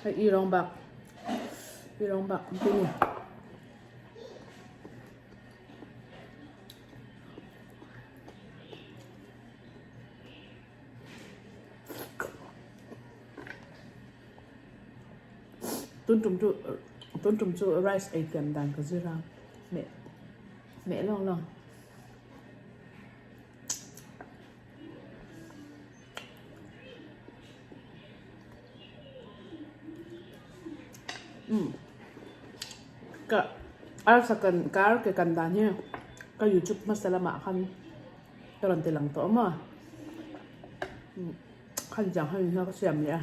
Hei i rawng bak i rawng bak an ti ni. Tun tum chu tun tum chu rice ei thiam dan ka zir a meh meh lawng lawng. Ka arsa kan ka ar ke kan dan hi ka youtube hmasa lamah khan ka rawn ti lang tawh a maw khan chiang khan in ka siam leh a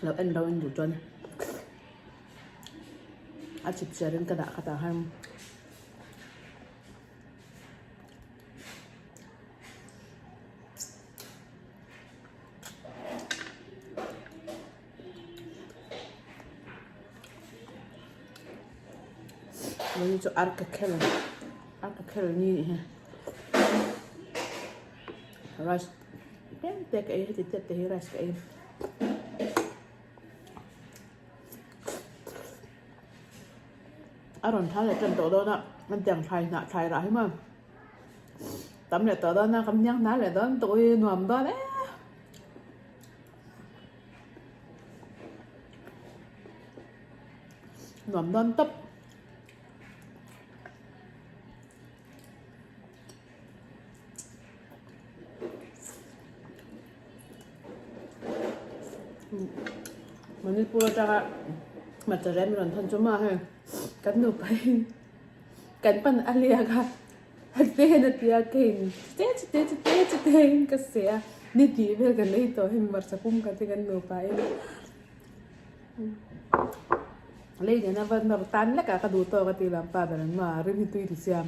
lo en lo en duh chuan a chip chiar in ka dah khat ah khan. Mani chu ar ka khel ar ka khel ni nih hi rice tlem te ka ei heti tep te hi rice ka ei. A rawn thal leh tan tawh dawn a an tiang thlai hnah thlai rah hi maw tam leh tawh dawn a kan hniang hnar leh dawn tawh hi nuam dawn e nuam dawn tawp. Manipur atanga hmarcha rem rawn thawn chu maw hei kan nupa in kan pan a liak a a pen a tia keiin chute chute chute chute in ka seh a ni tih vel kan ei tawh hemi hmarcha pum khat hi kan nupa in lei nena va nawr tan lek a ka duh tawk a tih lam pa ber an maw a rim hi tui ti sia.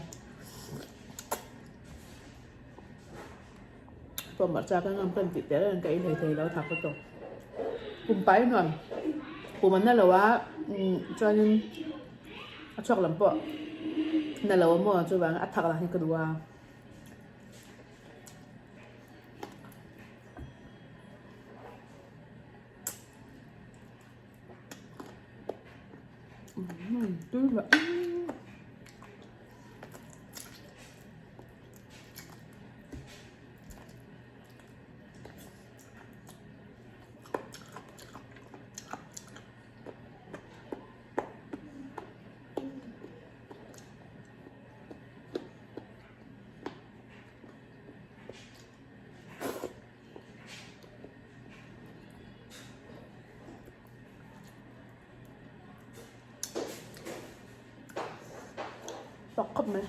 Pawh hmarcha ka ngam kan tih teh reng ka ei hlei thei lo thak lutuk. Kum pai nuam kum an na lo a chuanin a chhuak lam pawh na lo a maw chuvang a thak lah hi ka duh a. Tui leh. Tawk khawp mai.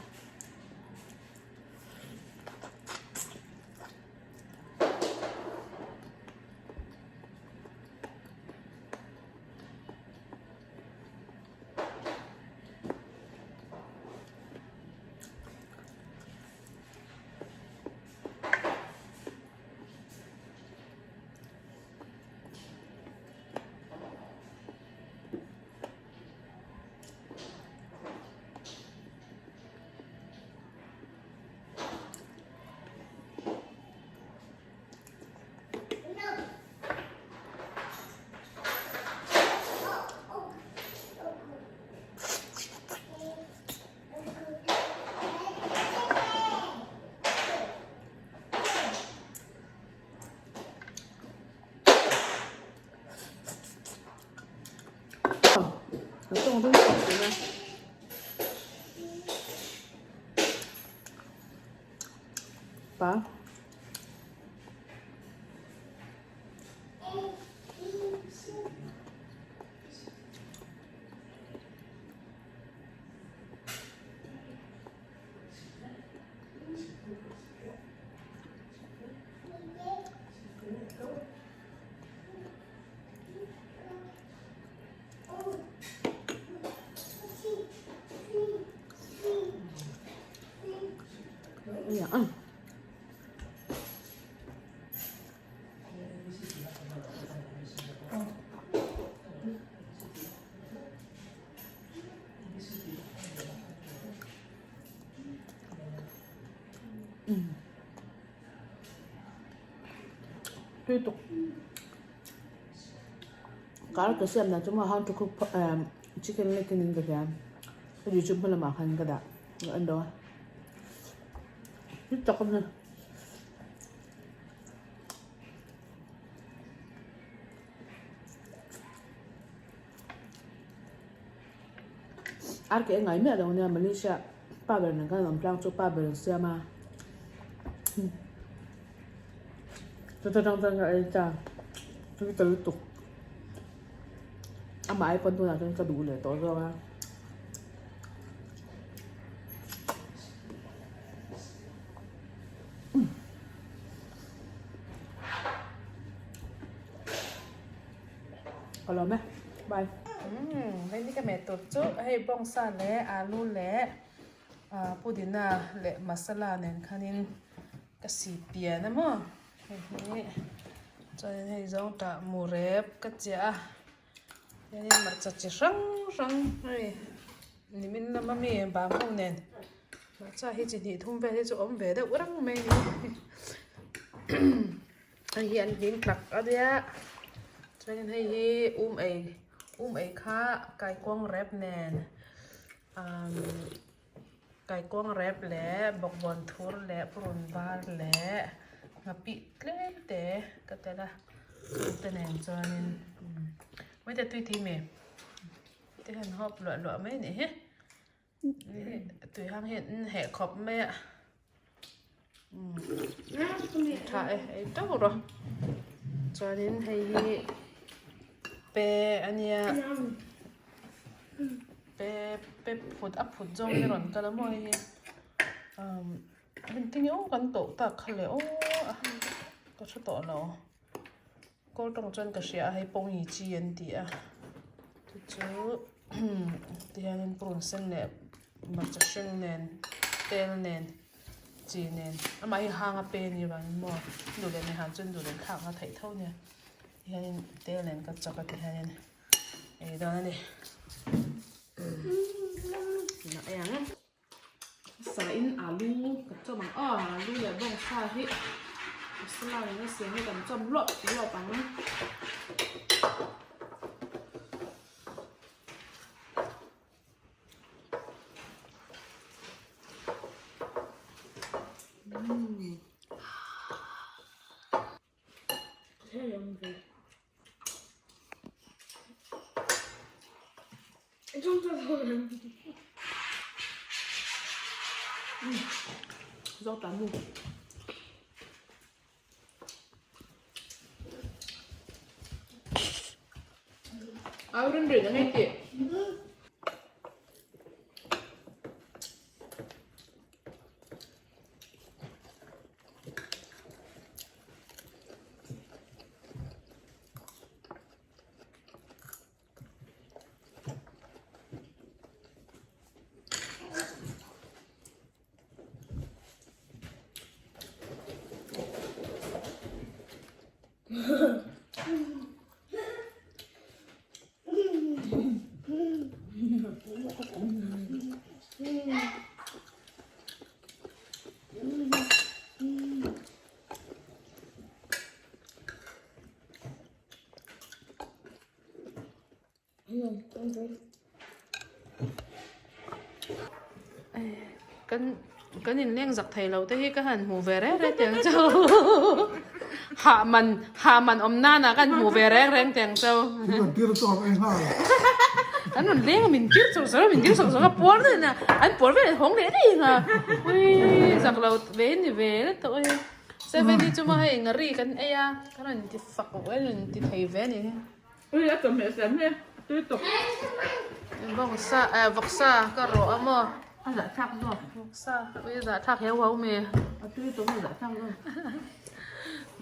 Pa. Tui tuk. Kar ka siam dan chu maw how to cook chicken leg in ka hria ka youtube hma lamah khan ka dah ka en dawn a hit tak a ni. Ar ke ngai miah lo nia Malaysia pa ber nen khan an awm tlang chu pa ber an siam a chuta tang chuan ka ei ta tui ta lutuk amah ai pawn tunah chuan ka duh leh tawh zawk a. Ka lawm e bye. Umm hei ni ka meh tur chu hei bawngsa leh alu leh ah pudina leh masala nen khanin ka si pian a maw hei hi chuanin hei zawng tah mu rep ka chiah a chuanin hmarcha chi hrang hrang hei nimin lama mi bang ho nen hmarcha hi chi hnih thum vel hi chu awm ve deuh reng mai a ni. Hei hi an hlim tak a nia chuanin hei hi um ei um ei kha kaikuang rep nen umm kaikuang rep leh bawkbawn thur leh purun var leh nghapih tlem te ka tel a chung te nen chuanin umm maite tui ti mi te hian hawp luah luah mai a nih hi. Tui hang hi an heh khawp mai a tha e ei teuh rawh chuanin hei hi pe a nia pe pe phut a phut zawng hi a rawn kal a maw hei hi umm engtin nge aw kan tawh tak kha le aw ka hre tawh lo. Kawl tawng chuan ka hria a hei pawng chi an ti a chu chu tihianin purun sen leh hmarcha hring nen tel nen chi nen amah hi hang a pe a nih vangin maw duh leh nei han chuan duh leh thlak a theih tho a nia tihianin tel nen ka chak a tihianin ei dawn a ni Sa in alu kan chawm ang aw alu leh bawngsa hi masala nen a siam hi kan chawm lawp lawp ang. Zo ta mu. Au rin rin ang ti. Kan kan inleng zak thei lo te hi ka han hmu ve reng reng teng chu hah man hah man awm nan ah ka han hmu ve reng reng teng chu an rawn leng a min tir chawk chawk a min tir chawk chawk a puar nen a an puar vel hawng leh daih ang a uii zak lo ve ni ve tawh e. Seven hi chu maw hei ngari kan ei a ka rawn ti fak a rawn ti thei ve a ni hi. Ui a chawhmeh siam hi a tui tawp. Bawngsa eh vawksa ka rawh a maw. A zahthlak zawk. Vawksa ui a zahthlak heu hau mai. A tui tawp a zahthlak zawk.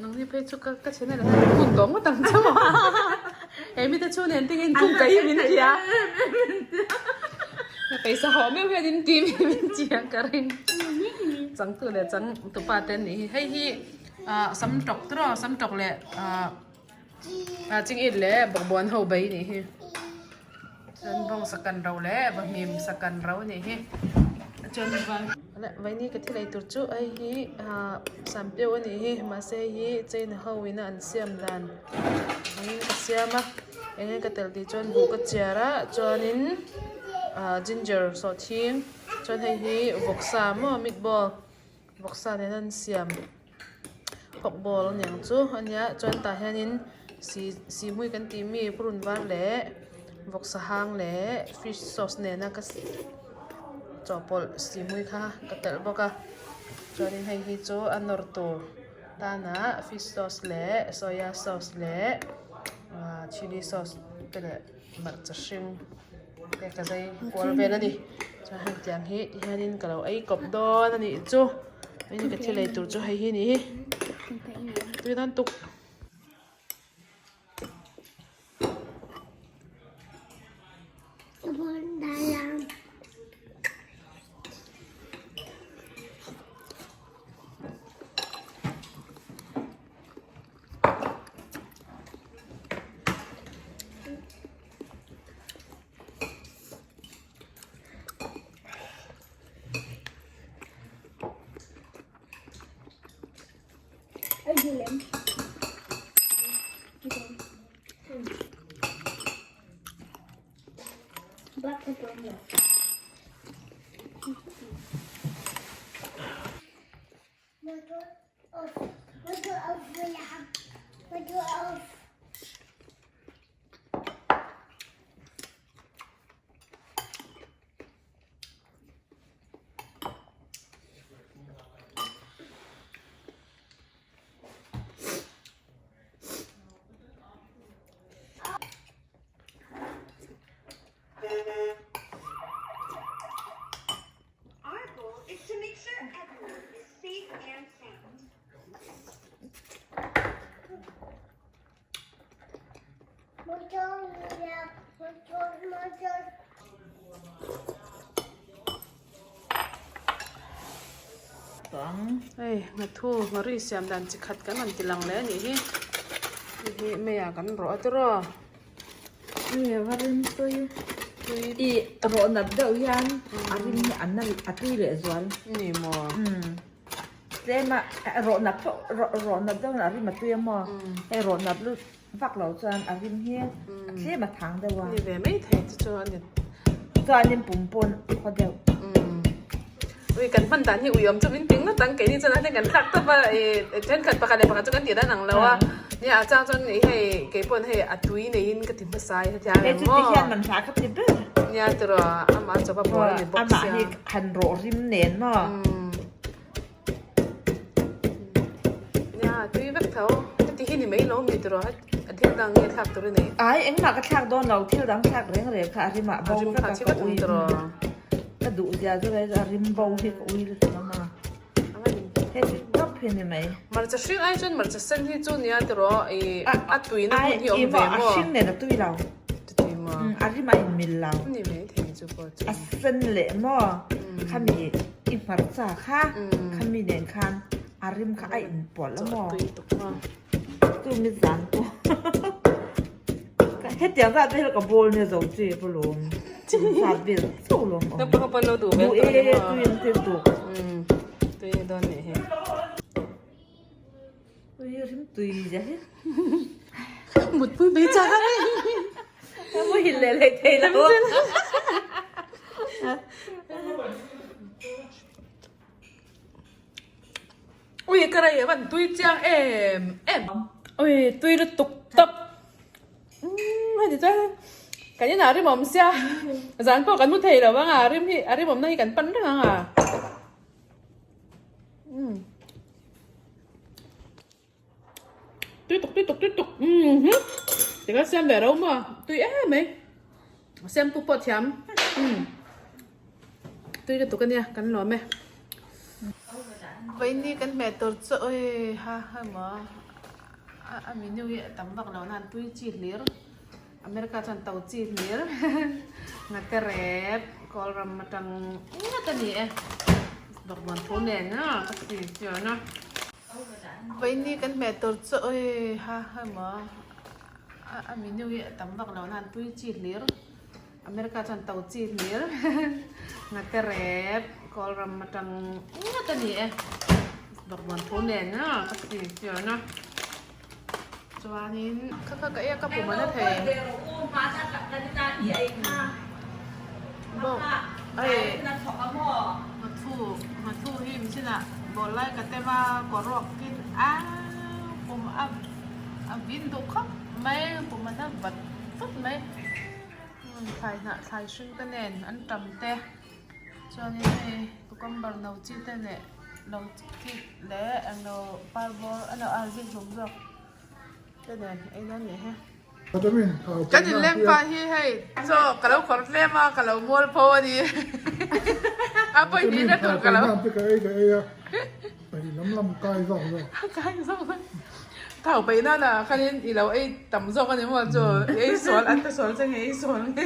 Nangni phei chu ka ka chhena leh hian kun tawh ngawt ang che maw. He mite chu nen tingin kum ka hi min ti a. Paisa hawh meuh hian in ti mi min ti ang ka ring. Changtu leh chang tupa te an nih hi. Hei hi ah sam tawk te rawh sam tawk leh ah ah chingit leh bawkbawn ho bai nih hi. Chuan bawng sakan ro leh vahmim sakan ro nih hi. Chuan vaini ka thil ei tur chu hei hi ah sampiau a nih hi mahse hei hi china ho ina an siam dan angin ka siam a. Eng nge ka telh tih chuan buh ka chiar a chuanin ah ginger sawhthing chuan hei hi vawksa maw meatball vawksa nen an siam pork ball a niang chu a nia chuan tah hianin si sihhmui kan tih mi purun var leh vawksa hang leh fish sauce nena ka chawhpawlh sihhmui kha ka telh bawk a chuanin hei hi chu a nawr tur tanah fish sauce leh soya sauce leh ah chilli sauce te leh hmarcha hring te ka zai kual vel a ni chuan heng tiang hi ti hianin ka lo ei kawp dawn a nih chu hei ka thil ei tur chu hei hi a ni hi tui dawn tuk. Hei nghathu nghawri siam dan chi khat kan rawn ti lang leh a nih hi hei hi meiah kan rawh a tiraw. Hei a va rim tui i rawh nat deuh hian a rim hi a na a tui leh zual. Ni maw? Tlem a rawh nat pawh rawh nat deuh a rim a tui a maw? Hei rawh nat lut vak lo chuan a rim hi a tlem a thang deuh a. Ni ve mai thei chu chu a ni. Chuanin pum pawn khaw deuh. Ui kan hman dan hi uiawm chu min ti ngawt ang keini chuan a hnen kan thlak tawp a i thenkhat pakhat leh pakhat chu kan tih dan ang lo a nia a chang chuan i hei keipawn hei a tui neiin ka ti hmasa i hetiang Hei em chu maw ti hian man hla kha ti ber. Nia tiraw amah chawpa ball a ni bawk Amah sia. hi han rawh rim nen maw. Nia tui vek tho heti hi ni mai lo mi tiraw a thil dang nge thlak tur i nei. Ai engmah ka thlak dawn lo thil dang thlak reng reng kha a rimah bo vek a ka ui ka duh zia chu a rim bo hi ka ui lutuk ang a heti tawp hi ni mai. Hmarcha hring ai chuan hmarcha sen hi chu nia tiraw i a tuina hmun hi awm ve maw. A hring nen a tui lo. Tui maw. A rim a inmil lo. Ni mai thei chu pawh chu. A sen leh maw khami i hmarcha kha khami nen khan a rim kha a inpawlh a maw. Tui tuk maw. Chu mi zan pawh hetiang zat vel ka bawl nia zo chi pawh lawm zat vel chauh lawm awm. Naupang pawn lo duh vel tawh e tui an ti tuk. Tui dawn nih hi. Ui rim tui zia hi. Mutpui mai chak a ni. Muhil leh leh thei lo. Ui ka rei a van tui chiang em em. Ui tui lutuk tawp. Umm heti chuan kan inah rim awm sia zan pawh kan mu thei lo ang a rim hi a rim awmna hi kan pan reng ang a. Umm tui tuk tui tuk tui tuk umm hum tikha siam ve ro maw tui em mai siam tu pawh thiam umm tui lutuk ania kan lawm e vaini kan hmeh tur chu oi ha ha maw a menu hi a tam vak lo nan tui chi hlir America chuan to chi hlir ngate rep kawl ram atang ngawt a ni e bawkbawn thu nen a ka si chian a vaini kan hmeh tur chu oi ha ha maw a menu hi a tam vak lo nan tui chi hlir America chuan to chi hlir ngate rep kawl ram atang ngawt a ni e bawkbawn thu nen a ka si chian a. Chuanin kha kha ka ei a ka pum a na thei. Bawk ai nghathu nghathu hi michinah bawl lai ka tem a kaw ruak in a pum a a vin duh khawp mai pum a na vat vat mai thlai hnah thlai hring te nen an tam te chuanin hei cucumber no chi te leh lo chi leh englo par bawr a lo a zik hlum zawk te nen ei dawn nih hi. Kan inleng pa hi hei chaw ka lo khawrh tlem a ka lo mual pho a ni a pawihnih na tur ka lo thau peih nana khanin i lo ei tam zawk a ni maw chu ei sual an ta sual che nge ei sual nge.